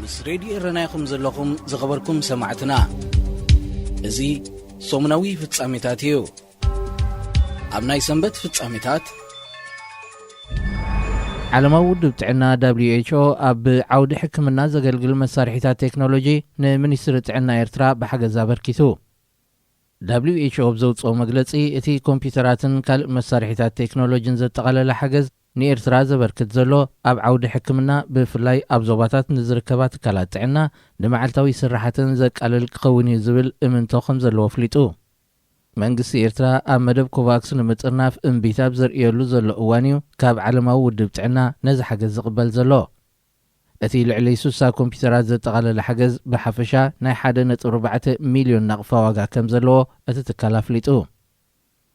ምስ ሬድዮ ኤረና ኢኹም ዘለኹም ዝኸበርኩም ሰማዕትና። እዚ ሰሙናዊ ፍጻሜታት እዩ። ኣብ ናይ ሰንበት ፍጻሜታት፣ ዓለማዊ ውድብ ጥዕና ደብሊው ኤች ኦ ኣብ ዓውዲ ሕክምና ዘገልግል መሳርሒታት ቴክኖሎጂ ንሚኒስትሪ ጥዕና ኤርትራ ብሓገዝ ኣበርኪቱ። ደብሊው ኤች ኦ ኣብ ዘውጽኦ መግለጺ፣ እቲ ኮምፒውተራትን ካልእ መሳርሒታት ቴክኖሎጂን ዘጠቓለለ ሓገዝ ንኤርትራ ዘበርክት ዘሎ፣ ኣብ ዓውዲ ሕክምና ብፍላይ ኣብ ዞባታት ንዝርከባ ትካላት ጥዕና ንመዓልታዊ ስራሓተን ዘቃልል ክኸውን እዩ ዝብል እምንቶ ከም ዘለዎ ኣፍሊጡ። መንግስቲ ኤርትራ ኣብ መደብ ኮቫክስ ንምጥርናፍ እምቢታ ኣብ ዘርእየሉ ዘሎ እዋን እዩ ካብ ዓለማዊ ውድብ ጥዕና ነዚ ሓገዝ ዝቕበል ዘሎ። እቲ ልዕሊ ስሳ ኮምፒውተራት ዘጠቓለለ ሓገዝ ብሓፈሻ ናይ ሓደ ነጥቢ ኣርባዕተ ሚልዮን ናቕፋ ዋጋ ከም ዘለዎ እቲ ትካል ኣፍሊጡ።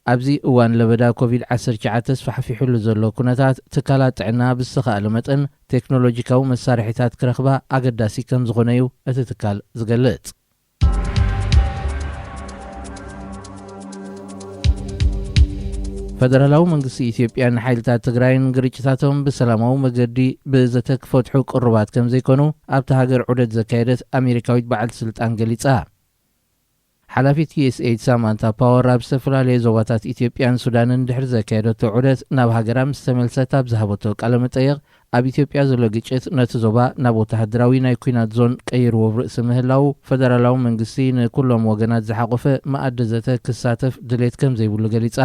ኣብዚ እዋን ለበዳ ኮቪድ ዓሰርተ ትሽዓተ ተስፋሕፊሑሉ ዘሎ ኩነታት፣ ትካላት ጥዕና ብዝተኻእለ መጠን ቴክኖሎጂካዊ መሳርሒታት ክረኽባ ኣገዳሲ ከም ዝኾነ እዩ እቲ ትካል ዝገልጽ። ፈደራላዊ መንግስቲ ኢትዮጵያን ሓይልታት ትግራይን ግርጭታቶም ብሰላማዊ መገዲ ብዘተ ክፈትሑ ቅሩባት ከም ዘይኮኑ ኣብቲ ሃገር ዑደት ዘካየደት ኣሜሪካዊት በዓልቲ ስልጣን ገሊጻ። ሓላፊት ዩ ኤስ ኤይድ ሳማንታ ፓወር ኣብ ዝተፈላለየ ዞባታት ኢትዮጵያን ሱዳንን ድሕሪ ዘካየደቶ ዑደት ናብ ሃገራ ምስ ተመልሰት ኣብ ዝሃበቶ ቃለ መጠይቕ፣ ኣብ ኢትዮጵያ ዘሎ ግጭት ነቲ ዞባ ናብ ወተሃደራዊ ናይ ኲናት ዞን ቀይርዎ ኣብ ርእሲ ምህላዉ፣ ፈደራላዊ መንግስቲ ንኩሎም ወገናት ዝሓቖፈ መኣዲ ዘተ ክሳተፍ ድሌት ከም ዘይብሉ ገሊጻ።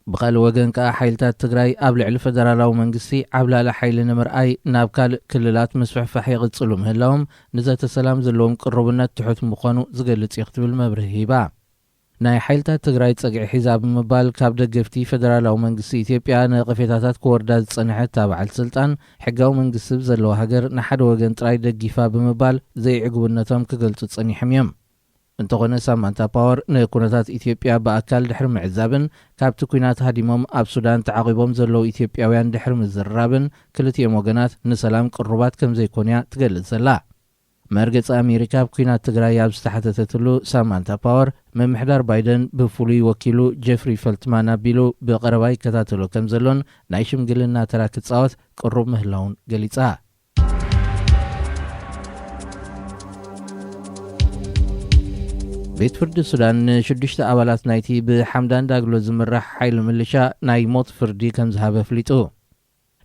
ብኻልእ ወገን ከኣ፣ ሓይልታት ትግራይ ኣብ ልዕሊ ፈደራላዊ መንግስቲ ዓብላሊ ሓይሊ ንምርኣይ ናብ ካልእ ክልላት ምስፍሕፋሕ ይቕጽሉ ምህላዎም፣ ንዘተ ሰላም ዘለዎም ቅሩብነት ትሑት ምዃኑ ዝገልጽ እዩ ክትብል መብርሂ ሂባ። ናይ ሓይልታት ትግራይ ጸግዒ ሒዛ ብምባል ካብ ደገፍቲ ፈደራላዊ መንግስቲ ኢትዮጵያ ነቐፌታታት ክወርዳ ዝጸንሐት እታ በዓልቲ ስልጣን፣ ሕጋዊ መንግስቲ ብዘለዋ ሃገር ንሓደ ወገን ጥራይ ደጊፋ ብምባል ዘይዕጉብነቶም ክገልጹ ጸኒሖም እዮም። እንተኾነ ሳማንታ ፓወር ንኩነታት ኢትዮጵያ ብኣካል ድሕሪ ምዕዛብን ካብቲ ኲናት ሃዲሞም ኣብ ሱዳን ተዓቒቦም ዘለዉ ኢትዮጵያውያን ድሕሪ ምዝርራብን ክልቲኦም ወገናት ንሰላም ቅሩባት ከም ዘይኮኑ እያ ትገልጽ ዘላ። መርገጺ ኣሜሪካ ኣብ ኲናት ትግራይ ኣብ ዝተሓተተትሉ ሳማንታ ፓወር ምምሕዳር ባይደን ብፍሉይ ወኪሉ ጀፍሪ ፈልትማን ኣቢሉ ብቐረባ ይከታተሎ ከም ዘሎን ናይ ሽምግልና ተራ ክጻወት ቅሩብ ምህላውን ገሊጻ። ቤት ፍርዲ ሱዳን ንሽዱሽተ ኣባላት ናይቲ ብሓምዳን ዳግሎ ዝምራሕ ሓይሊ ምልሻ ናይ ሞት ፍርዲ ከም ዝሃበ ኣፍሊጡ።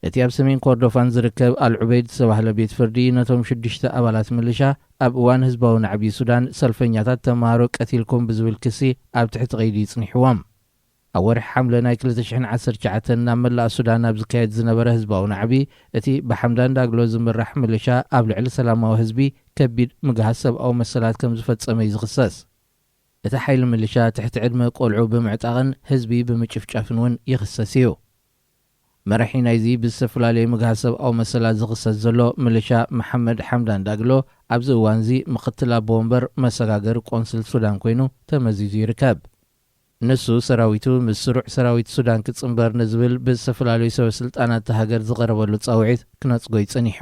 እቲ ኣብ ሰሜን ኮርዶፋን ዝርከብ ኣልዑበይድ ዝተባህለ ቤት ፍርዲ ነቶም ሽዱሽተ ኣባላት ምልሻ ኣብ እዋን ህዝባዊ ናዕቢ ሱዳን ሰልፈኛታት ተመሃሮ ቀቲልኩም ብዝብል ክሲ ኣብ ትሕቲ ቀይዲ ይጽኒሕዎም። ኣብ ወርሒ ሓምለ ናይ ክልተ ሽሕን ዓሰርተ ትሽዓተን ናብ መላእ ሱዳን ኣብ ዝካየድ ዝነበረ ህዝባዊ ናዕቢ፣ እቲ ብሓምዳን ዳግሎ ዝምራሕ ምልሻ ኣብ ልዕሊ ሰላማዊ ህዝቢ ከቢድ ምግሃስ ሰብኣዊ መሰላት ከም ዝፈጸመ እዩ ዝኽሰስ። እቲ ሓይሊ ምልሻ ትሕቲ ዕድመ ቆልዑ ብምዕጣቕን ህዝቢ ብምጭፍጫፍን እውን ይኽሰስ እዩ። መራሒ ናይዚ ብዝተፈላለየ ምግሃስ ሰብኣዊ መሰላት ዝኽሰስ ዘሎ ምልሻ መሓመድ ሓምዳን ዳግሎ ኣብዚ እዋንዚ ምኽትል ኣቦ ወንበር መሰጋገሪ ቆንስል ሱዳን ኮይኑ ተመዚዙ ይርከብ። ንሱ ሰራዊቱ ምስ ስሩዕ ሰራዊት ሱዳን ክጽንበር ንዝብል ብዝተፈላለዩ ሰበ ስልጣናት እታ ሃገር ዝቐረበሉ ጻውዒት ክነጽጎ እዩ ጸኒሑ።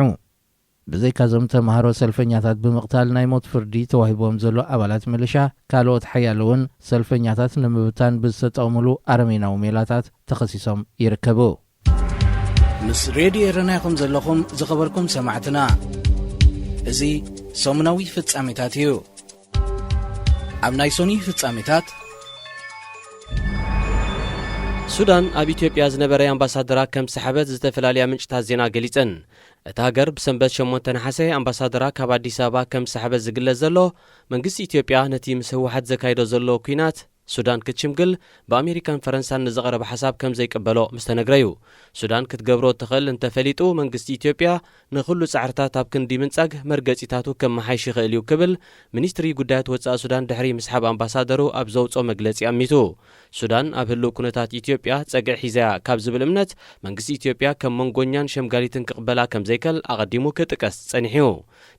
ብዘይካዞም ተምሃሮ ሰልፈኛታት ብምቕታል ናይ ሞት ፍርዲ ተዋሂቦም ዘሎ ኣባላት ምልሻ፣ ካልኦት ሓያሎ እውን ሰልፈኛታት ንምብታን ብዝተጠቕምሉ ኣረሜናዊ ሜላታት ተኸሲሶም ይርከቡ። ምስ ሬድዮ ኤረና ኢኹም ዘለኹም ዝኸበርኩም ሰማዕትና። እዚ ሰሙናዊ ፍጻሜታት እዩ። ኣብ ናይ ሶኒ ፍጻሜታት፣ ሱዳን ኣብ ኢትዮጵያ ዝነበረ ኣምባሳደራ ከም ዝሰሓበት ዝተፈላለያ ምንጭታት ዜና ገሊጸን። እታ ሃገር ብሰንበት ሸሞንተ ነሓሰ ኣምባሳደራ ካብ ኣዲስ ኣበባ ከም ዝሰሓበት ዝግለጽ ዘሎ፣ መንግስቲ ኢትዮጵያ ነቲ ምስ ህወሓት ዘካይዶ ዘሎ ኲናት ሱዳን ክትሽምግል ብኣሜሪካን ፈረንሳን ንዝቐረበ ሓሳብ ከም ዘይቅበሎ ምስ ተነግረ እዩ። ሱዳን ክትገብሮ እትኽእል እንተፈሊጡ፣ መንግስቲ ኢትዮጵያ ንኹሉ ጻዕርታት ኣብ ክንዲ ምንጻግ መርገጺታቱ ከመሓይሽ ይኽእል እዩ ክብል ሚኒስትሪ ጉዳያት ወጻኢ ሱዳን ድሕሪ ምስሓብ ኣምባሳደሩ ኣብ ዘውጽኦ መግለጺ ኣሚቱ። ሱዳን ኣብ ህሉው ኩነታት ኢትዮጵያ ጸግዒ ሒዛያ ካብ ዝብል እምነት መንግስቲ ኢትዮጵያ ከም መንጎኛን ሸምጋሊትን ክቕበላ ከም ዘይከል ኣቐዲሙ ክጥቀስ ጸኒሑ።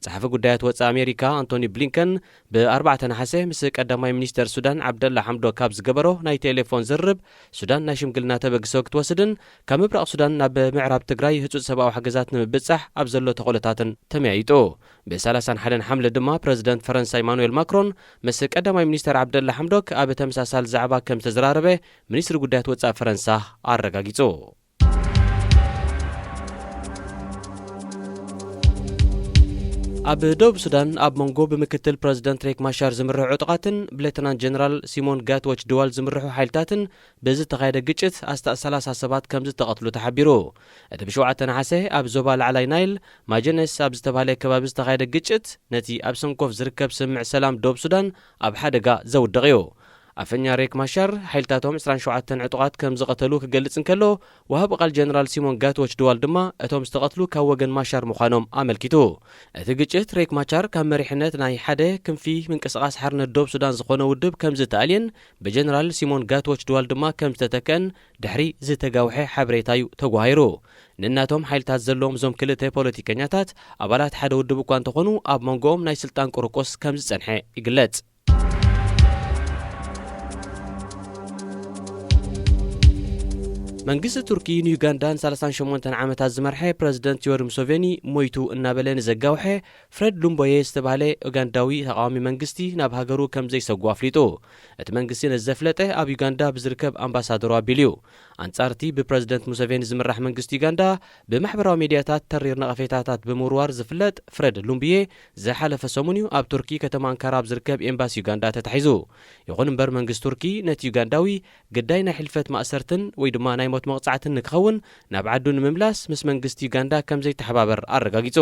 ጸሓፊ ጉዳያት ወጻኢ ኣሜሪካ ኣንቶኒ ብሊንከን ብኣርባዕተ ነሓሰ ምስ ቀዳማይ ሚኒስተር ሱዳን ዓብደላ ሓምዶክ ካብ ዝገበሮ ናይ ቴሌፎን ዝርርብ፣ ሱዳን ናይ ሽምግልና ተበግሶ ክትወስድን ካብ ምብራቕ ሱዳን ናብ ምዕራብ ትግራይ ህጹጽ ሰብኣዊ ሓገዛት ንምብጻሕ ኣብ ዘሎ ተኽእሎታትን ተመያይጡ። ብ ሰላሳን ሓደን ሓምለ ድማ ፕረዚደንት ፈረንሳ ኢማኑኤል ማክሮን ምስ ቀዳማይ ሚኒስተር ዓብደላ ሓምዶክ ኣብ ተመሳሳሊ ዛዕባ ከም ዝተዘራረበ ሚኒስትሪ ጉዳያት ወጻኢ ፈረንሳ ኣረጋጊጹ። ኣብ ደቡብ ሱዳን ኣብ መንጎ ብምክትል ፕረዚደንት ሬክ ማሻር ዝምርሑ ዕጡቓትን ብሌተናንት ጀነራል ሲሞን ጋትዎች ድዋል ዝምርሑ ሓይልታትን ብዝተኻየደ ግጭት ኣስታት ሰላሳ ሰባት ከም ዝተቐትሉ ተሓቢሩ። እቲ ብሸውዓተ ነሓሰ ኣብ ዞባ ላዕላይ ናይል ማጀነስ ኣብ ዝተባህለ ከባቢ ዝተኻየደ ግጭት ነቲ ኣብ ሰንኮፍ ዝርከብ ስምምዕ ሰላም ደቡብ ሱዳን ኣብ ሓደጋ ዘውድቕ እዩ። ኣፈኛ ሬክ ማሻር ሓይልታቶም ዕስራን ሸውዓተን ዕጡቓት ከም ዝቐተሉ ክገልጽ እንከሎ፣ ወሃቢ ቃል ጀነራል ሲሞን ጋትዎች ድዋል ድማ እቶም ዝተቐትሉ ካብ ወገን ማሻር ምዃኖም ኣመልኪቱ። እቲ ግጭት ሬክ ማቻር ካብ መሪሕነት ናይ ሓደ ክንፊ ምንቅስቓስ ሓርነት ደቡብ ሱዳን ዝኾነ ውድብ ከም ዝተኣልየን ብጀነራል ሲሞን ጋትዎች ድዋል ድማ ከም ዝተተከአን ድሕሪ ዝተጋውሐ ሓበሬታ እዩ ተጓሂሩ። ንናቶም ሓይልታት ዘለዎም እዞም ክልተ ፖለቲከኛታት ኣባላት ሓደ ውድብ እኳ እንተኾኑ፣ ኣብ መንጎኦም ናይ ስልጣን ቁርቁስ ከም ዝጸንሐ ይግለጽ። መንግስቲ ቱርኪ ንዩጋንዳ ንሰላሳን ሸሞንተን ዓመታት ዝመርሐ ፕረዚደንት ዮወሪ ሙሶቬኒ ሞይቱ እናበለ ንዘጋውሐ ፍሬድ ሉምቦዬ ዝተባህለ ኡጋንዳዊ ተቓዋሚ መንግስቲ ናብ ሃገሩ ከም ዘይሰጉ ኣፍሊጡ። እቲ መንግስቲ ነዚ ዘፍለጠ ኣብ ዩጋንዳ ብዝርከብ ኣምባሳደሩ ኣቢሉ እዩ። ኣንጻር እቲ ብፕረዚደንት ሙሰቬኒ ዝምራሕ መንግስቲ ዩጋንዳ ብማሕበራዊ ሚድያታት ተሪር ነቐፌታታት ብምውርዋር ዝፍለጥ ፍሬድ ሉምብዬ ዝሓለፈ ሰሙን እዩ ኣብ ቱርኪ ከተማ ኣንካራ ኣብ ዝርከብ ኤምባሲ ዩጋንዳ ተታሒዙ። ይኹን እምበር መንግስቲ ቱርኪ ነቲ ዩጋንዳዊ ግዳይ ናይ ሕልፈት ማእሰርትን ወይ ድማ ናይ ሞት መቕጻዕትን ንክኸውን ናብ ዓዱ ንምምላስ ምስ መንግስቲ ዩጋንዳ ከም ዘይተሓባበር ኣረጋጊጹ።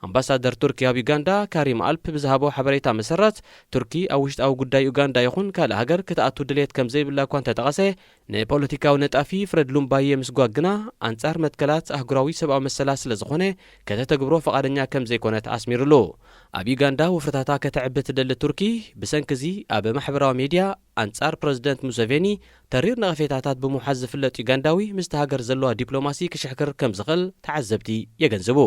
ኣምባሳደር ቱርኪ ኣብ ዩጋንዳ ካሪም ኣልፕ ብዝሃቦ ሓበሬታ መሰረት፣ ቱርኪ ኣብ ውሽጣዊ ጉዳይ ዩጋንዳ ይኹን ካልእ ሃገር ክትኣቱ ድሌት ከም ዘይብላ እኳ እንተጠቐሰ፣ ንፖለቲካዊ ነጣፊ ፍረድ ሉምባዬ ምስጓግ ግና ኣንጻር መትከላት ኣህጉራዊ ሰብኣዊ መሰላት ስለ ዝኾነ ከተተግብሮ ፈቓደኛ ከም ዘይኮነት ኣስሚሩሉ። ኣብ ዩጋንዳ ወፍርታታ ከተዕቢ ትደሊ ቱርኪ፣ ብሰንኪ እዚ ኣብ ማሕበራዊ ሜድያ ኣንጻር ፕረዚደንት ሙሰቬኒ ተሪር ነቐፌታታት ብምውሓዝ ዝፍለጥ ዩጋንዳዊ ምስቲ ሃገር ዘለዋ ዲፕሎማሲ ክሽሕክር ከም ዝኽእል ተዓዘብቲ የገንዝቡ።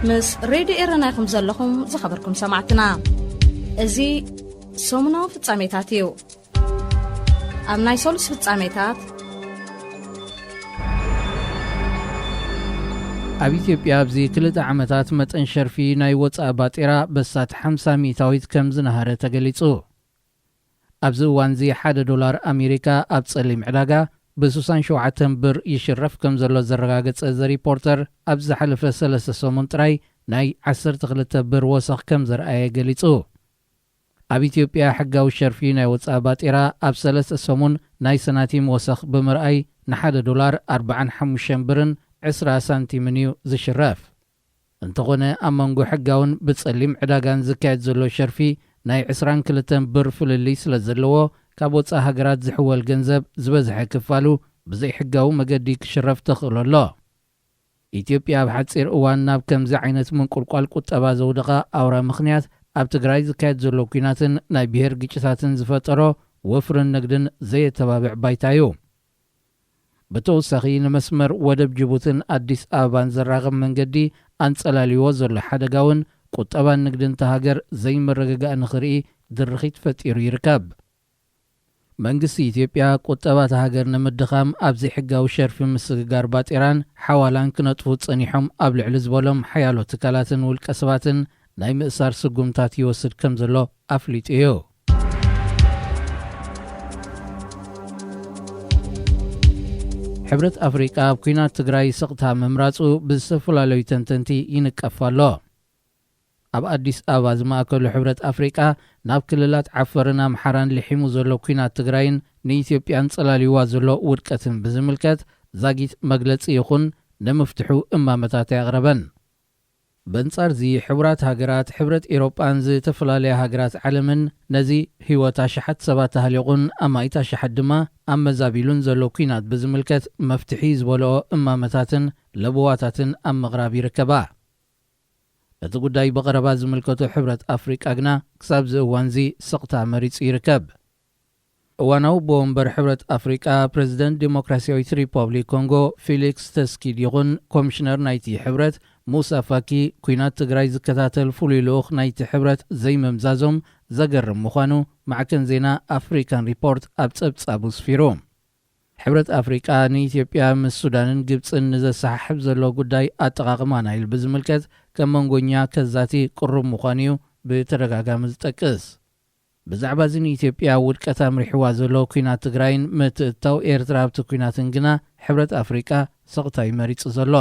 ምስ ሬድዮ ኤረና ኢኹም ዘለኹም ዝኸበርኩም ሰማዕትና። እዚ ሰሙናዊ ፍጻሜታት እዩ። ኣብ ናይ ሰሉስ ፍጻሜታት ኣብ ኢትዮጵያ ኣብዚ ክልተ ዓመታት መጠን ሸርፊ ናይ ወጻኢ ባጤራ በሳት ሓምሳ ሚእታዊት ከም ዝነሃረ ተገሊጹ። ኣብዚ እዋንዚ ሓደ ዶላር ኣሜሪካ ኣብ ጸሊም ዕዳጋ ብስሳን ሸውዓተን ብር ይሽረፍ ከም ዘሎ ዘረጋገጸ ዘ ሪፖርተር፣ ኣብ ዝሓለፈ ሰለስተ ሰሙን ጥራይ ናይ ዓሰርተ ክልተ ብር ወሰኽ ከም ዘርኣየ ገሊጹ። ኣብ ኢትዮጵያ ሕጋዊ ሸርፊ ናይ ወጻኢ ባጤራ ኣብ ሰለስተ ሰሙን ናይ ሰናቲም ወሰኽ ብምርኣይ ንሓደ ዶላር ኣርባዓን ሓሙሽተን ብርን ዕስራ ሳንቲምን እዩ ዝሽረፍ። እንተኾነ ኣብ መንጎ ሕጋውን ብጸሊም ዕዳጋን ዝካየድ ዘሎ ሸርፊ ናይ ዕስራን ክልተን ብር ፍልልይ ስለ ዘለዎ፣ ካብ ወጻኢ ሃገራት ዝሕወል ገንዘብ ዝበዝሐ ክፋሉ ብዘይሕጋዊ መገዲ ክሽረፍ ተኽእሎ ኣሎ። ኢትዮጵያ ኣብ ሓጺር እዋን ናብ ከምዚ ዓይነት ምንቁልቋል ቁጠባ ዘውደቓ ኣውራ ምኽንያት ኣብ ትግራይ ዝካየድ ዘሎ ኲናትን ናይ ብሄር ግጭታትን ዝፈጠሮ ወፍርን ንግድን ዘየተባብዕ ባይታ እዩ። ብተወሳኺ ንመስመር ወደብ ጅቡትን ኣዲስ ኣበባን ዘራኽብ መንገዲ ኣንጸላልይዎ ዘሎ ሓደጋ እውን ቁጠባን ንግድን እታ ሃገር ዘይምርግጋእ ንኽርኢ ድርኺት ፈጢሩ ይርከብ። መንግስቲ ኢትዮጵያ ቁጠባ እታ ሃገር ንምድኻም ኣብ ዘይሕጋዊ ሸርፊ ምስግጋር ባጤራን ሓዋላን ክነጥፉ ጸኒሖም ኣብ ልዕሊ ዝበሎም ሓያሎ ትካላትን ውልቀ ሰባትን ናይ ምእሳር ስጉምታት ይወስድ ከም ዘሎ ኣፍሊጡ እዩ። ሕብረት ኣፍሪቃ ኣብ ኲናት ትግራይ ስቕታ ምምራጹ ብዝተፈላለዩ ተንተንቲ ይንቀፍ ኣሎ። ኣብ ኣዲስ ኣበባ ዝማእከሉ ሕብረት ኣፍሪቃ ናብ ክልላት ዓፈርን ኣምሓራን ልሒሙ ዘሎ ኲናት ትግራይን ንኢትዮጵያን ጸላልይዋ ዘሎ ውድቀትን ብዝምልከት ዛጊት መግለጺ ይኹን ንምፍትሑ እማመታት ኣየቕረበን። በንጻር እዚ፣ ሕቡራት ሃገራት፣ ሕብረት ኤውሮጳን ዝተፈላለያ ሃገራት ዓለምን ነዚ ህይወት ኣሽሓት ሰባት ኣህሊቑን ኣማኢት ኣሽሓት ድማ ኣመዛቢሉን ዘሎ ኲናት ብዝምልከት መፍትሒ ዝበልኦ እማመታትን ለበዋታትን ኣብ ምቕራብ ይርከባ። ነቲ ጉዳይ ብቐረባ ዝምልከቶ ሕብረት ኣፍሪቃ ግና ክሳብ እዚ እዋንዚ ስቕታ መሪጹ ይርከብ። እዋናዊ ኣቦ ወንበር ሕብረት ኣፍሪቃ፣ ፕረዚደንት ዴሞክራሲያዊት ሪፓብሊክ ኮንጎ ፊሊክስ ተስኪድ ይኹን ኮሚሽነር ናይቲ ሕብረት ሙሳ ፋኪ፣ ኲናት ትግራይ ዝከታተል ፍሉይ ልኡኽ ናይቲ ሕብረት ዘይምምዛዞም ዘገርም ምዃኑ ማዕከን ዜና ኣፍሪካን ሪፖርት ኣብ ጸብጻቡ ስፊሩ። ሕብረት ኣፍሪቃ ንኢትዮጵያ ምስ ሱዳንን ግብጽን ንዘሰሓሕብ ዘሎ ጉዳይ ኣጠቓቕማ ናይል ብዝምልከት ከም መንጎኛ ከዛቲ ቅሩብ ምዃኑ እዩ ብተደጋጋሚ ዝጠቅስ። ብዛዕባ እዚ ንኢትዮጵያ ውድቀት ኣምሪሕዋ ዘሎ ኲናት ትግራይን ምትእትታው ኤርትራ ኣብቲ ኲናትን ግና ሕብረት ኣፍሪቃ ስቕታ እዩ መሪጹ ዘሎ።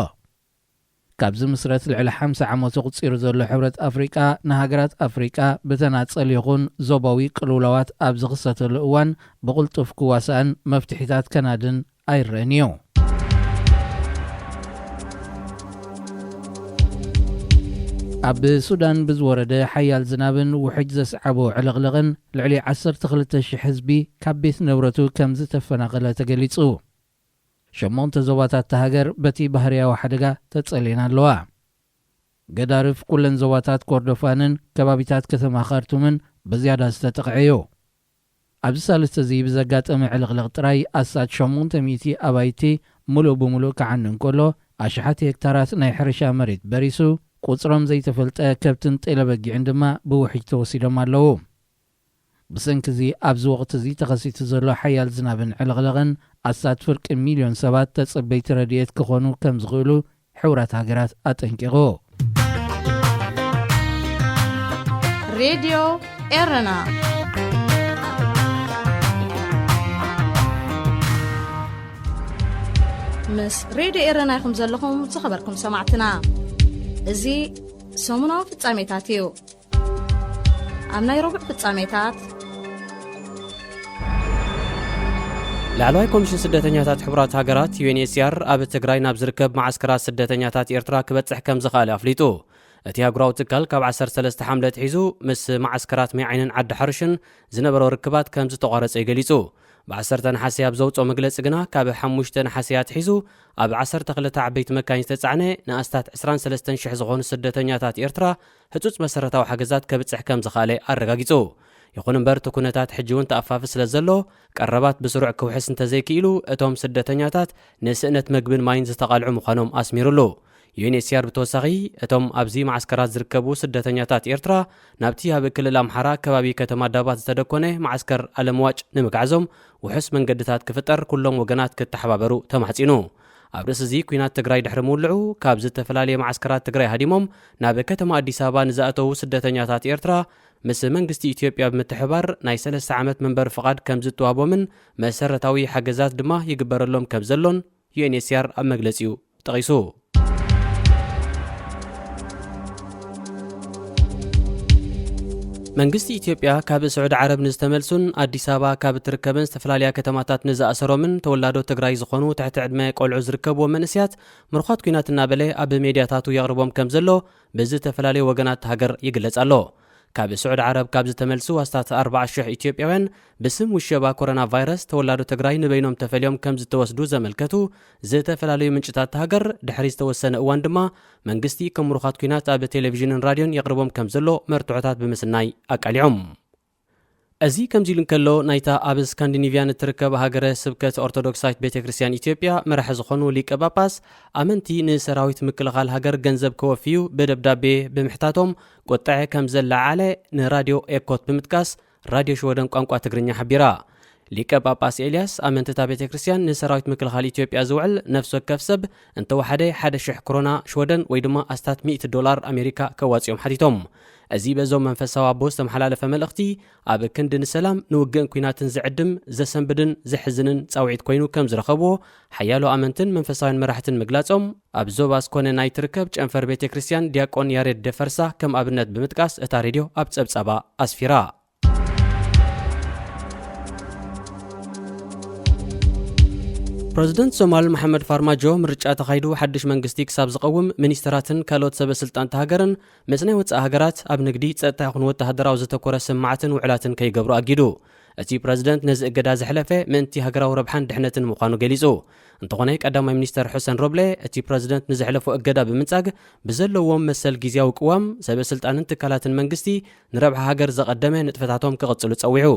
ካብ ዝምስረት ልዕሊ ሓምሳ ዓመት ኣቑጺሩ ዘሎ ሕብረት ኣፍሪቃ፣ ንሃገራት ኣፍሪቃ ብተናጸል ይኹን ዞባዊ ቅልውላዋት ኣብ ዝኽሰተሉ እዋን ብቕልጡፍ ክዋሳእን መፍትሒታት ከናድን ኣይረኣን እዩ። ኣብ ሱዳን ብዝወረደ ሓያል ዝናብን ውሕጅ ዘስዓቦ ዕልቕልቕን ልዕሊ ዓሰርተ ክልተ ሽሕ ህዝቢ ካብ ቤት ንብረቱ ከም ዝተፈናቐለ ተገሊጹ። ሸሞንተ ዞባታት እታ ሃገር በቲ ባህርያዊ ሓደጋ ተጸልየን ኣለዋ። ገዳርፍ ኩለን ዞባታት ኮርዶፋንን ከባቢታት ከተማ ካርቱምን ብዝያዳ ዝተጠቕዐ እዩ። ኣብዚ ሳልስቲ እዚ ብዘጋጠመ ዕልቕልቕ ጥራይ ኣስታት ሸሞንተ ሚእቲ ኣባይቲ ምሉእ ብምሉእ ክዓኒ እንከሎ፣ ኣሽሓት ሄክታራት ናይ ሕርሻ መሬት በሪሱ፣ ቁጽሮም ዘይተፈልጠ ከብትን ጤለበጊዕን ድማ ብውሕጅ ተወሲዶም ኣለዉ። ብሰንኪ እዚ ኣብዚ ወቕቲ እዚ ተኸሲቱ ዘሎ ሓያል ዝናብን ዕልቕልቕን ኣስታት ፍርቂ ሚልዮን ሰባት ተጸበይቲ ረድኤት ክኾኑ ከም ዝኽእሉ ሕቡራት ሃገራት ኣጠንቂቑ። ሬድዮ ኤረና ምስ ሬድዮ ኤረና ኢኹም ዘለኹም ዝኸበርኩም ሰማዕትና። እዚ ሰሙናዊ ፍጻሜታት እዩ። ኣብ ናይ ረቡዕ ፍጻሜታት ላዕለዋይ ኮሚሽን ስደተኛታት ሕቡራት ሃገራት ዩ ኤን ኤች ሲ ኣር ኣብ ትግራይ ናብ ዝርከብ መዓስከራት ስደተኛታት ኤርትራ ክበጽሕ ከም ዝኽኣለ ኣፍሊጡ። እቲ ኣህጉራዊ ትካል ካብ ዓሰርተ ሰለስተ ሓምለ ኣትሒዙ ምስ መዓስከራት ማይ ዓይንን ዓዲ ሓሩሽን ዝነበሮ ርክባት ከም ዝተቋረጸ እዩ ገሊጹ። ብ ዓሰርተ ነሓሰ ኣብ ዘውጽኦ መግለጺ ግና፣ ካብ ሓሙሽተ ነሓሰ ኣትሒዙ ኣብ ዓሰርተ ክልተ ዓበይቲ መካይን ዝተጻዕነ ንኣስታት ዕስራን ሰለስተን ሽሕ ዝኾኑ ስደተኛታት ኤርትራ ህጹጽ መሰረታዊ ሓገዛት ከብጽሕ ከም ዝኽኣለ ኣረጋጊጹ። ይኹን እምበር፣ እቲ ኩነታት ሕጂ እውን ተኣፋፊ ስለ ዘሎ፣ ቀረባት ብስሩዕ ክውሕስ እንተዘይክኢሉ፣ እቶም ስደተኛታት ንስእነት መግብን ማይን ዝተቓልዑ ምዃኖም ኣስሚሩሉ። ዩ ኤን ኤች ሲ ኣር ብተወሳኺ፣ እቶም ኣብዚ መዓስከራት ዝርከቡ ስደተኛታት ኤርትራ ናብቲ ኣብ ክልል ኣምሓራ ከባቢ ከተማ ዳባት ዝተደኮነ መዓስከር ኣለምዋጭ ንምግዓዞም ውሑስ መንገድታት ክፍጠር ኩሎም ወገናት ክተሓባበሩ ተማሕጺኑ። ኣብ ርእሲ እዚ፣ ኲናት ትግራይ ድሕሪ ምውልዑ ካብ ዝተፈላለየ መዓስከራት ትግራይ ሃዲሞም ናብ ከተማ ኣዲስ ኣበባ ንዝኣተዉ ስደተኛታት ኤርትራ ምስ መንግስቲ ኢትዮጵያ ብምትሕባር ናይ ሰለስተ ዓመት መንበሪ ፍቓድ ከም ዝተዋህቦምን መሰረታዊ ሓገዛት ድማ ይግበረሎም ከም ዘሎን ዩ ኤን ኤች ሲ ኣር ኣብ መግለጺኡ ጠቒሱ። መንግስቲ ኢትዮጵያ ካብ ስዑዲ ዓረብ ንዝተመልሱን ኣዲስ ኣበባ ካብ እትርከበን ዝተፈላለያ ከተማታት ንዝኣሰሮምን ተወላዶ ትግራይ ዝኾኑ ትሕቲ ዕድመ ቆልዑ ዝርከብዎም መንእስያት ምርኳት ኲናት እናበለ ኣብ ሜድያታቱ የቕርቦም ከም ዘሎ ብዝተፈላለዩ ወገናት ሃገር ይግለጽ ኣሎ። ካብ ስዑዲ ዓረብ ካብ ዝተመልሱ ኣስታት ኣርባዓ ሽሕ ኢትዮጵያውያን ብስም ውሸባ ኮሮና ቫይረስ ተወላዶ ትግራይ ንበይኖም ተፈልዮም ከም ዝተወስዱ ዘመልከቱ ዝተፈላለዩ ምንጭታት ሃገር፣ ድሕሪ ዝተወሰነ እዋን ድማ መንግስቲ ከም ምሩኻት ኲናት ኣብ ቴሌቪዥንን ራድዮን የቕርቦም ከም ዘሎ መርትዖታት ብምስናይ ኣቃሊዖም። እዚ ከምዚ ኢሉ እንከሎ፣ ናይታ ኣብ ስካንዲኒቭያን እትርከብ ሃገረ ስብከት ኦርቶዶክሳዊት ቤተ ክርስቲያን ኢትዮጵያ መራሒ ዝኾኑ ሊቀ ጳጳስ፣ ኣመንቲ ንሰራዊት ምክልኻል ሃገር ገንዘብ ከወፍዩ ብደብዳቤ ብምሕታቶም ቁጥዐ ከም ዘለዓለ ንራድዮ ኤኮት ብምጥቃስ፣ ራድዮ ሽወደን ቋንቋ ትግርኛ ሓቢራ። ሊቀ ጳጳስ ኤልያስ፣ ኣመንቲ እታ ቤተ ክርስቲያን ንሰራዊት ምክልኻል ኢትዮጵያ ዝውዕል ነፍሲ ወከፍ ሰብ እንተወሓደ ሓደ ሽሕ ክሮና ሽወደን ወይ ድማ ኣስታት ሚእቲ ዶላር ኣሜሪካ ከዋጽኦም ሓቲቶም። እዚ በዞም መንፈሳዊ ኣቦ ዝተመሓላለፈ መልእኽቲ፣ ኣብ ክንዲ ንሰላም፣ ንውግእን ኲናትን ዝዕድም፣ ዘሰንብድን ዘሕዝንን ጻውዒት ኮይኑ ከም ዝረኸብዎ ሓያሎ ኣመንትን መንፈሳውያን መራሕትን ምግላጾም፣ ኣብ ዞባ ስኮነ ናይ ትርከብ ጨንፈር ቤተ ክርስቲያን ዲያቆን ያሬድ ደፈርሳ ከም ኣብነት ብምጥቃስ እታ ሬድዮ ኣብ ጸብጻባ ኣስፊራ። ፕረዚደንት ሶማል መሓመድ ፋርማጆ፣ ምርጫ ተኻይዱ ሓድሽ መንግስቲ ክሳብ ዝቐውም፣ ሚኒስተራትን ካልኦት ሰበ ስልጣን እታ ሃገርን ምስ ናይ ወጻኢ ሃገራት ኣብ ንግዲ፣ ጸጥታ ይኹን ወተሃደራዊ ዘተኮረ ስምማዓትን ውዕላትን ከይገብሩ ኣጊዱ። እቲ ፕረዚደንት ነዚ እገዳ ዘሕለፈ ምእንቲ ሃገራዊ ረብሓን ድሕነትን ምዃኑ ገሊጹ። እንተኾነ፣ ቀዳማይ ሚኒስተር ሑሰን ሮብለ፣ እቲ ፕረዚደንት ንዘሕለፎ እገዳ ብምንጻግ፣ ብዘለዎም መሰል ግዝያዊ ቅዋም፣ ሰበ ስልጣንን ትካላትን መንግስቲ ንረብሓ ሃገር ዘቐደመ ንጥፈታቶም ክቕጽሉ ጸዊዑ።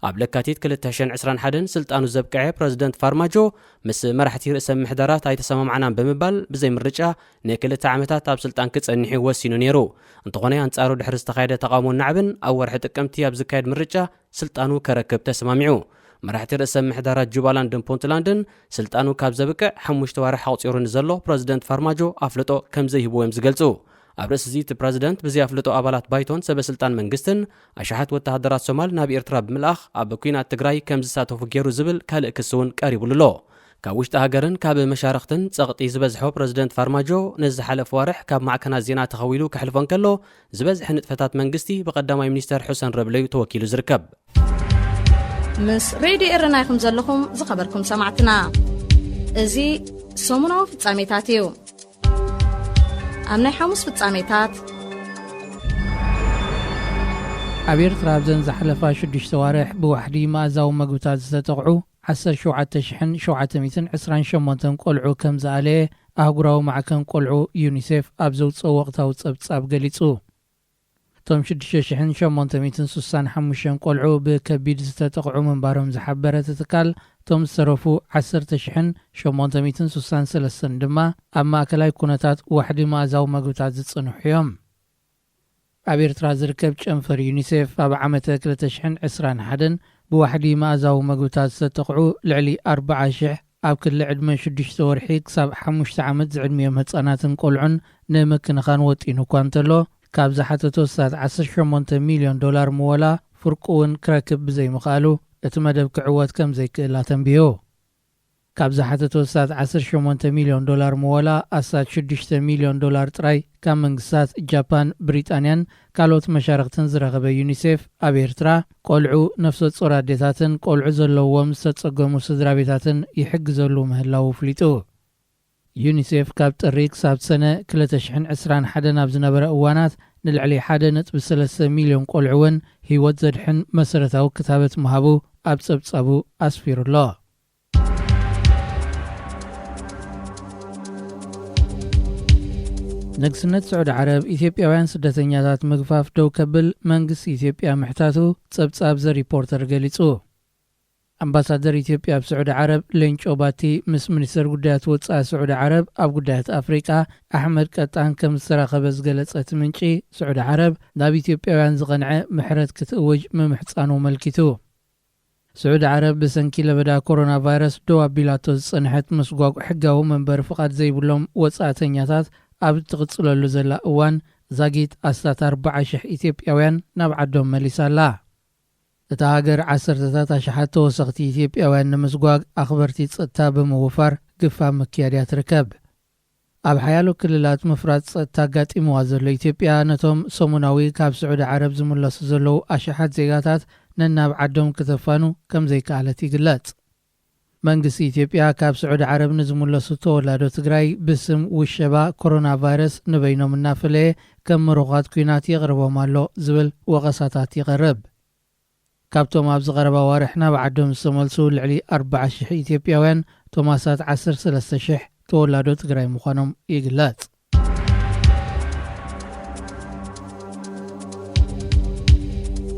ኣብ ለካቲት ክልተ ሽሕን ዕስራን ሓደን ስልጣኑ ዘብቅዐ ፕረዚደንት ፋርማጆ፣ ምስ መራሕቲ ርእሰ ምምሕዳራት ኣይተሰማማዕናን ብምባል፣ ብዘይ ምርጫ ንክልተ ዓመታት ኣብ ስልጣን ክጸንሕ እዩ ወሲኑ ነይሩ። እንተኾነ፣ ኣንጻሩ ድሕሪ ዝተኻየደ ተቓውሞን ናዕብን፣ ኣብ ወርሒ ጥቅምቲ ኣብ ዝካየድ ምርጫ ስልጣኑ ከረክብ ተሰማሚዑ። መራሕቲ ርእሰ ምምሕዳራት ጁባላንድን ፑንትላንድን፣ ስልጣኑ ካብ ዘብቅዕ ሓሙሽተ ዋርሕ ኣቑጺሩ ንዘሎ ፕረዚደንት ፋርማጆ ኣፍልጦ ከም ዘይህብዎ እዮም ዝገልጹ። ኣብ ርእሲ እዚ፣ እቲ ፕረዚደንት ብዘይ ኣፍልጦ ኣባላት ባይቶን ሰበ ስልጣን መንግስትን ኣሽሓት ወተሃደራት ሶማል ናብ ኤርትራ ብምልኣኽ ኣብ ኲናት ትግራይ ከም ዝሳተፉ ገይሩ ዝብል ካልእ ክሲ እውን ቀሪቡሉ ኣሎ። ካብ ውሽጢ ሃገርን ካብ መሻርኽትን ጸቕጢ ዝበዝሖ ፕረዚደንት ፋርማጆ፣ ነዚ ዝሓለፈ ዋርሕ ካብ ማዕከናት ዜና ተኸዊሉ ከሕልፎ እንከሎ፣ ዝበዝሐ ንጥፈታት መንግስቲ ብቀዳማይ ሚኒስተር ሑሰን ረብለዩ ተወኪሉ ዝርከብ። ምስ ሬድዮ ኤረና ኢኹም ዘለኹም ዝኸበርኩም ሰማዕትና። እዚ ሰሙናዊ ፍጻሜታት እዩ። ኣብ ናይ ሓሙስ ፍጻሜታት፣ ኣብ ኤርትራ ኣብዘን ዝሓለፋ ሽዱሽተ ዋርሕ ብዋሕዲ መኣዛዊ መግብታት ዝተጠቕዑ ዓሰርተ ሸውዓተ ሽሕን ሸውዓተ ሚእትን ዕስራን ሸሞንተን ቆልዑ ከም ዝኣለየ ኣህጉራዊ ማዕከን ቆልዑ ዩኒሴፍ ኣብ ዘውጽኦ ወቕታዊ ጸብጻብ ገሊጹ። እቶም ሽዱሽተ ሽሕን ሸሞንተ ሚእትን ሱሳን ሓሙሽተን ቆልዑ ብከቢድ ዝተጠቕዑ ምንባሮም ዝሓበረ እቲ ትካል፣ እቶም ዝተረፉ ዓሰርተ ሽሕን ሸሞንተ ሚእትን ሱሳን ሰለስተን ድማ ኣብ ማእከላይ ኩነታት ዋሕዲ መኣዛዊ መግብታት ዝጽንሑ እዮም። ኣብ ኤርትራ ዝርከብ ጨንፈር ዩኒሴፍ ኣብ ዓመተ ክልተ ሽሕን ዕስራን ሓደን ብዋሕዲ መኣዛዊ መግብታት ዝተጠቕዑ ልዕሊ ኣርብዓ ሽሕ ኣብ ክሊ ዕድመ ሽዱሽተ ወርሒ ክሳብ ሓሙሽተ ዓመት ዝዕድሚኦም ህጻናትን ቆልዑን ንምክንኻን ወጢኑ እኳ እንተሎ፣ ካብ ዝሓተቶ ስታት ዓሰርተ ሸሞንተ ሚልዮን ዶላር ምወላ ፍርቁ እውን ክረክብ ብዘይምኽኣሉ፣ እቲ መደብ ክዕወት ከም ዘይክእል ኣተንቢሁ። ካብ ዝሓተቶ ስታት ዓሰርተ ሸሞንተ ሚልዮን ዶላር ምወላ ኣስታት ሽዱሽተ ሚልዮን ዶላር ጥራይ ካብ መንግስታት ጃፓን፣ ብሪጣንያን ካልኦት መሻርኽትን ዝረኸበ ዩኒሴፍ፣ ኣብ ኤርትራ ቆልዑ፣ ነፍሰ ጾር ኣዴታትን ቆልዑ ዘለዎም ዝተጸገሙ ስድራ ቤታትን ይሕግዘሉ ምህላዉ ኣፍሊጡ። ዩኒሴፍ ካብ ጥሪ ክሳብ ሰነ ክልተ ሽሕን ዕስራን ሓደን ኣብ ዝነበረ እዋናት ንልዕሊ ሓደ ነጥቢ ሰለስተ ሚልዮን ቆልዑ እውን ህይወት ዘድሕን መሰረታዊ ክታበት ምሃቡ ኣብ ጸብጻቡ ኣስፊሩ ኣሎ። ንግስነት ስዑዲ ዓረብ ኢትዮጵያውያን ስደተኛታት ምግፋፍ ደው ከብል መንግስቲ ኢትዮጵያ ምሕታቱ ጸብጻብ ዘ ሪፖርተር ገሊጹ። ኣምባሳደር ኢትዮጵያ ኣብ ስዑዲ ዓረብ ሌንጮ ባቲ ምስ ሚኒስተር ጉዳያት ወጻኢ ስዑዲ ዓረብ ኣብ ጉዳያት ኣፍሪቃ ኣሕመድ ቀጣን ከም ዝተራኸበ ዝገለጸ እቲ ምንጪ፣ ስዑዲ ዓረብ ናብ ኢትዮጵያውያን ዝቐንዐ ምሕረት ክትእውጅ ምምሕጻኑ ኣመልኪቱ። ስዑዲ ዓረብ ብሰንኪ ለበዳ ኮሮና ቫይረስ ደው ኣቢላቶ ዝጸንሐት ምስጓግ ሕጋዊ መንበሪ ፍቓድ ዘይብሎም ወጻእተኛታት ኣብ እትቕጽለሉ ዘላ እዋን፣ ዛጊት ኣስታት ኣርብዓ ሽሕ ኢትዮጵያውያን ናብ ዓዶም መሊሳ ኣላ። እታ ሃገር ዓሰርተታት ኣሽሓት ተወሰኽቲ ኢትዮጵያውያን ንምስጓግ ኣኽበርቲ ጸጥታ ብምውፋር ግፋ ምክያድ እያ ትርከብ። ኣብ ሓያሎ ክልላት ምፍራስ ጸጥታ ኣጋጢምዋ ዘሎ ኢትዮጵያ፣ ነቶም ሰሙናዊ ካብ ስዑዲ ዓረብ ዝምለሱ ዘለዉ ኣሽሓት ዜጋታት ነናብ ዓዶም ክተፋኑ ከም ዘይከኣለት ይግለጽ። መንግስቲ ኢትዮጵያ ካብ ስዑዲ ዓረብ ንዝምለሱ ተወላዶ ትግራይ ብስም ውሸባ ኮሮና ቫይረስ ንበይኖም እናፈለየ ከም ምሩኻት ኲናት የቕርቦም ኣሎ ዝብል ወቐሳታት ይቐርብ። ካብቶም ኣብዚ ቀረባ ኣዋርሕ ናብ ዓዶም ዝተመልሱ ልዕሊ ኣርብዓ ሽሕ ኢትዮጵያውያን፣ እቶም ኣስታት ዓሰርተ ሰለስተ ሽሕ ተወላዶ ትግራይ ምዃኖም ይግለጽ።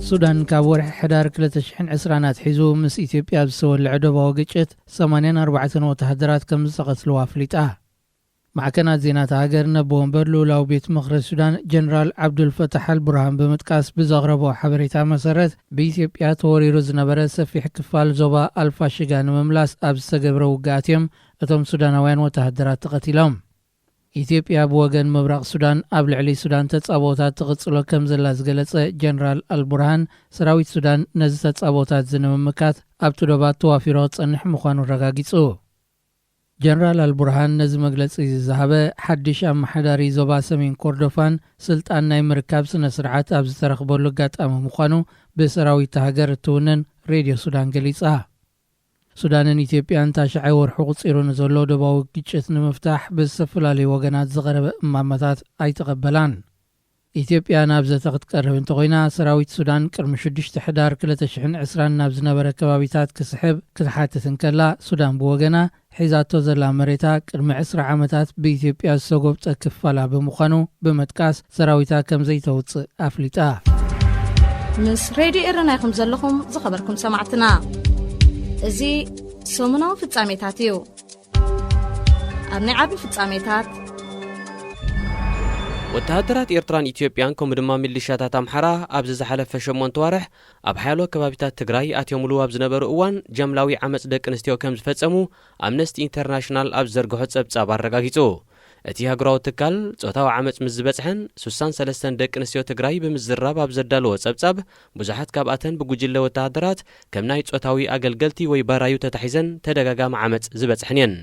ሱዳን ካብ ወርሒ ሕዳር ክልተ ሽሕን ዕስራን ኣትሒዙ ምስ ኢትዮጵያ ኣብ ዝተወልዐ ዶባዊ ግጭት ሰማንያን ኣርባዕተን ወተሃደራት ከም ዝተቐትልዋ ኣፍሊጣ። ማዕከናት ዜና እታ ሃገር ነቦ ወንበር ልኡላዊ ቤት ምኽሪ ሱዳን ጀነራል ዓብዱል ፈታሕ ኣል ቡርሃን ብምጥቃስ ብዘቕረቦ ሓበሬታ መሰረት፣ ብኢትዮጵያ ተወሪሩ ዝነበረ ሰፊሕ ክፋል ዞባ ኣልፋሽጋ ንምምላስ ኣብ ዝተገብረ ውግኣት እዮም እቶም ሱዳናውያን ወተሃደራት ተቐቲሎም። ኢትዮጵያ ብወገን ምብራቕ ሱዳን ኣብ ልዕሊ ሱዳን ተጻብኦታት ትቕጽሎ ከም ዘላ ዝገለጸ ጀነራል ኣልቡርሃን፣ ሰራዊት ሱዳን ነዚ ተጻብኦታት እዚ ንምምካት ኣብቲ ዶባት ተዋፊሩ ክጸንሕ ምዃኑ ኣረጋጊጹ። ጀነራል ኣልቡርሃን ነዚ መግለጺ እዚ ዝሃበ፣ ሓድሽ ኣመሓዳሪ ዞባ ሰሜን ኮርዶፋን ስልጣን ናይ ምርካብ ስነ ስርዓት ኣብ ዝተረኽበሉ ኣጋጣሚ ምዃኑ ብሰራዊት እታ ሃገር እትውንን ሬድዮ ሱዳን ገሊጻ። ሱዳንን ኢትዮጵያን ታሽዓይ ወርሑ ቁጺሩ ንዘሎ ዶባዊ ግጭት ንምፍታሕ ብዝተፈላለዩ ወገናት ዝቐረበ እማመታት ኣይተቐበላን። ኢትዮጵያ ናብ ዘተ ክትቀርብ እንተኾይና፣ ሰራዊት ሱዳን ቅድሚ ሽዱሽተ ሕዳር ክልተ ሽሕን ዕስራን ናብ ዝነበረ ከባቢታት ክስሕብ ክትሓትት እንከላ፣ ሱዳን ብወገና ሒዛቶ ዘላ መሬታ ቅድሚ ዕስራ ዓመታት ብኢትዮጵያ ዝተጎብጠ ክፋላ ብምዃኑ ብምጥቃስ፣ ሰራዊታ ከም ዘይተውጽእ ኣፍሊጣ። ምስ ሬድዮ ኤረና ኢኹም ዘለኹም ዝኸበርኩም ሰማዕትና። እዚ ሰሙናዊ ፍጻሜታት እዩ። ኣብ ናይ ዓቢ ፍጻሜታት፣ ወተሃደራት ኤርትራን ኢትዮጵያን ከምኡ ድማ ሚሊሻታት ኣምሓራ ኣብዚ ዝሓለፈ ሸሞንተ ዋርሕ ኣብ ሓያሎ ከባቢታት ትግራይ ኣትዮምሉ ኣብ ዝነበሩ እዋን ጃምላዊ ዓመጽ ደቂ ኣንስትዮ ከም ዝፈጸሙ ኣምነስቲ ኢንተርናሽናል ኣብ ዝዘርግሖ ጸብጻብ ኣረጋጊጹ። እቲ ሃገራዊ ትካል ጾታዊ ዓመጽ ምስ ዝበጽሐን ሱሳን ሰለስተን ደቂ ኣንስትዮ ትግራይ ብምዝራብ ኣብ ዘዳለዎ ጸብጻብ፣ ብዙሓት ካብኣተን ብጉጅለ ወተሃደራት ከም ናይ ጾታዊ ኣገልገልቲ ወይ ባራዩ ተታሒዘን ተደጋጋሚ ዓመጽ ዝበጽሐን እየን።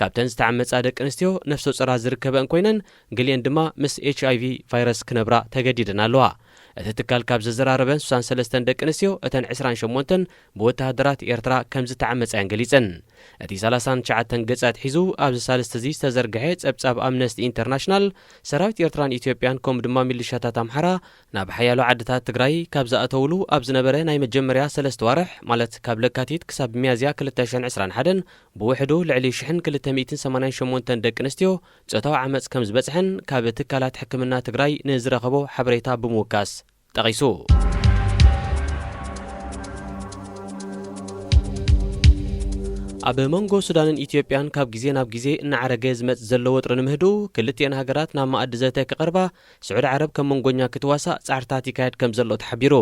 ካብተን ዝተዓመጻ ደቂ ኣንስትዮ ነፍሰ ጾራት ዝርከበን ኮይነን፣ ገሊአን ድማ ምስ ኤች ኣይ ቪ ቫይረስ ክነብራ ተገዲደን ኣለዋ። እቲ ትካል ካብ ዘዘራረበን ሱሳን ሰለስተን ደቂ ኣንስትዮ፣ እተን ዕስራን ሸሞንተን ብወተሃደራት ኤርትራ ከም ዝተዓመጻ እየን ገሊጸን። እቲ ሰላሳን ትሽዓተን ገጻት ሒዙ ኣብዚ ሳልስቲ እዚ ዝተዘርግሐ ጸብጻብ ኣምነስቲ ኢንተርናሽናል፣ ሰራዊት ኤርትራን ኢትዮጵያን ከምኡ ድማ ሚሊሻታት ኣምሓራ ናብ ሓያሎ ዓድታት ትግራይ ካብ ዝኣተውሉ ኣብ ዝነበረ ናይ መጀመርያ ሰለስተ ዋርሕ፣ ማለት ካብ ለካቲት ክሳብ ሚያዝያ ክልተ ሽሕን ዕስራን ሓደን ብውሕዱ ልዕሊ ሽሕን ክልተ ሚእትን ሰማንያን ሸሞንተን ደቂ ኣንስትዮ ጾታዊ ዓመጽ ከም ዝበጽሐን ካብ ትካላት ሕክምና ትግራይ ንዝረኸቦ ሓበሬታ ብምውካስ ጠቒሱ። ኣብ መንጎ ሱዳንን ኢትዮጵያን ካብ ግዜ ናብ ግዜ እናዓረገ ዝመጽእ ዘሎ ወጥሪ ንምህድኡ፣ ክልቲአን ሃገራት ናብ መኣዲ ዘተ ክቐርባ ስዑዲ ዓረብ ከም መንጎኛ ክትዋሳእ ጻዕርታት ይካየድ ከም ዘሎ ተሓቢሩ።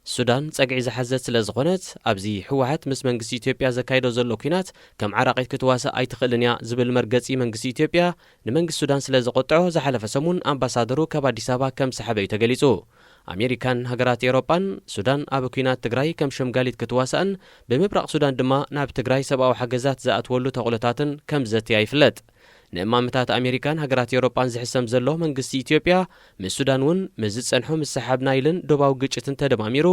ሱዳን ጸግዒ ዝሓዘት ስለ ዝኾነት፣ ኣብዚ ህወሓት ምስ መንግስቲ ኢትዮጵያ ዘካይዶ ዘሎ ኲናት ከም ዓራቒት ክትዋሳእ ኣይትኽእልን እያ ዝብል መርገጺ መንግስቲ ኢትዮጵያ ንመንግስቲ ሱዳን ስለ ዘቖጥዖ፣ ዝሓለፈ ሰሙን ኣምባሳደሩ ካብ ኣዲስ ኣበባ ከም ሰሓበ እዩ ተገሊጹ። ኣሜሪካን ሃገራት ኤውሮጳን ሱዳን ኣብ ኲናት ትግራይ ከም ሸምጋሊት ክትዋሳእን ብምብራቕ ሱዳን ድማ ናብ ትግራይ ሰብኣዊ ሓገዛት ዝኣትወሉ ተኽእሎታትን ከም ዘትያ ይፍለጥ። ንእማመታት ኣሜሪካን ሃገራት ኤውሮጳን ዝሕሰም ዘሎ መንግስቲ ኢትዮጵያ ምስ ሱዳን እውን ምስ ዝጸንሖ ምስሓብ ናይልን ዶባዊ ግጭትን ተደማሚሩ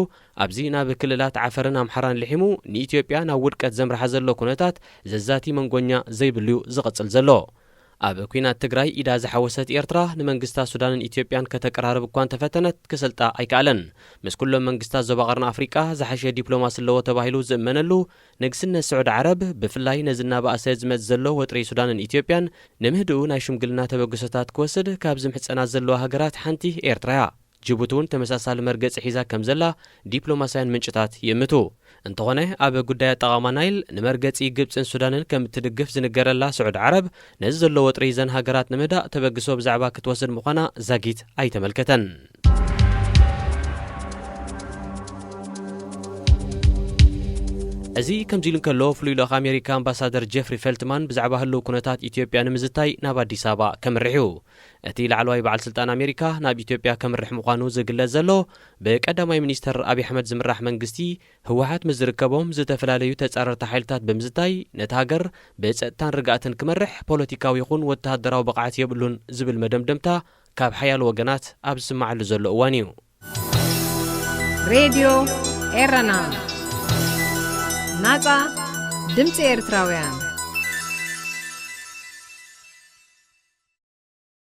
ኣብዚ ናብ ክልላት ዓፈርን ኣምሓራን ልሒሙ ንኢትዮጵያ ናብ ውድቀት ዘምርሓ ዘሎ ኩነታት ዘዛቲ መንጎኛ ዘይብሉ'ዩ ዝቕጽል ዘሎ። ኣብ ኲናት ትግራይ ኢዳ ዝሓወሰት ኤርትራ ንመንግስታት ሱዳንን ኢትዮጵያን ከተቀራርብ እኳ እንተፈተነት ክሰልጣ ኣይከኣለን። ምስ ኩሎም መንግስታት ዞባ ቀርኒ ኣፍሪቃ ዝሓሸ ዲፕሎማሲ ኣለዎ ተባሂሉ ዝእመነሉ ንግስነት ስዑዲ ዓረብ ብፍላይ ነዚ እናባእሰ ዝመጽእ ዘሎ ወጥሪ ሱዳንን ኢትዮጵያን ንምህድኡ ናይ ሽምግልና ተበግሶታት ክወስድ ካብ ዝምሕጸና ዘለዋ ሃገራት ሓንቲ ኤርትራ እያ። ጅቡቲ እውን ተመሳሳሊ መርገጺ ሒዛ ከም ዘላ ዲፕሎማስያን ምንጭታት ይእምቱ። እንተኾነ ኣብ ጉዳይ ኣጠቓቕማ ናይል ንመርገጺ ግብጽን ሱዳንን ከም እትድግፍ ዝንገረላ ስዑዲ ዓረብ ነዚ ዘሎ ወጥሪ እዘን ሃገራት ንምህዳእ ተበግሶ ብዛዕባ ክትወስድ ምዃና ዛጊት ኣይተመልከተን። እዚ ከምዚ ኢሉ እንከሎ፣ ፍሉይ ልኡኽ ኣሜሪካ ኣምባሳደር ጀፍሪ ፌልትማን ብዛዕባ ህልው ኩነታት ኢትዮጵያ ንምዝታይ ናብ ኣዲስ ኣበባ ከምርሕ እዩ። እቲ ላዕለዋይ በዓል ስልጣን ኣሜሪካ ናብ ኢትዮጵያ ከምርሕ ምዃኑ ዝግለጽ ዘሎ፣ ብቀዳማይ ሚኒስተር ኣብይ ኣሕመድ ዝምራሕ መንግስቲ ህወሓት ምስ ዝርከቦም ዝተፈላለዩ ተጻረርቲ ሓይልታት ብምዝታይ፣ ነታ ሃገር ብጸጥታን ርግኣትን ክመርሕ ፖለቲካዊ ይኹን ወተሃደራዊ ብቕዓት የብሉን ዝብል መደምደምታ ካብ ሓያሎ ወገናት ኣብ ዝስማዓሉ ዘሎ እዋን እዩ። ሬድዮ ኤረና፣ ናጻ ድምጺ ኤርትራውያን።